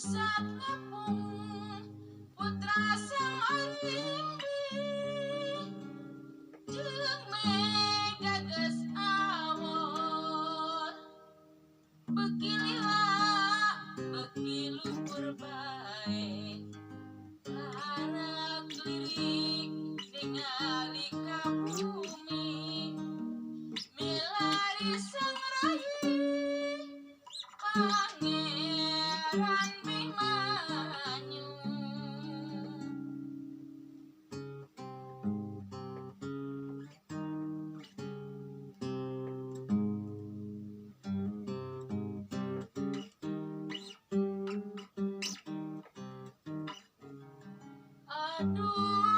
Pusat ngepung putra Sang Arimbi jeung Mega geus awor beuki lila beuki luhur bae larak lirik ningali ka bumi milari sang rai Pangeran Bimanyu. Aduh.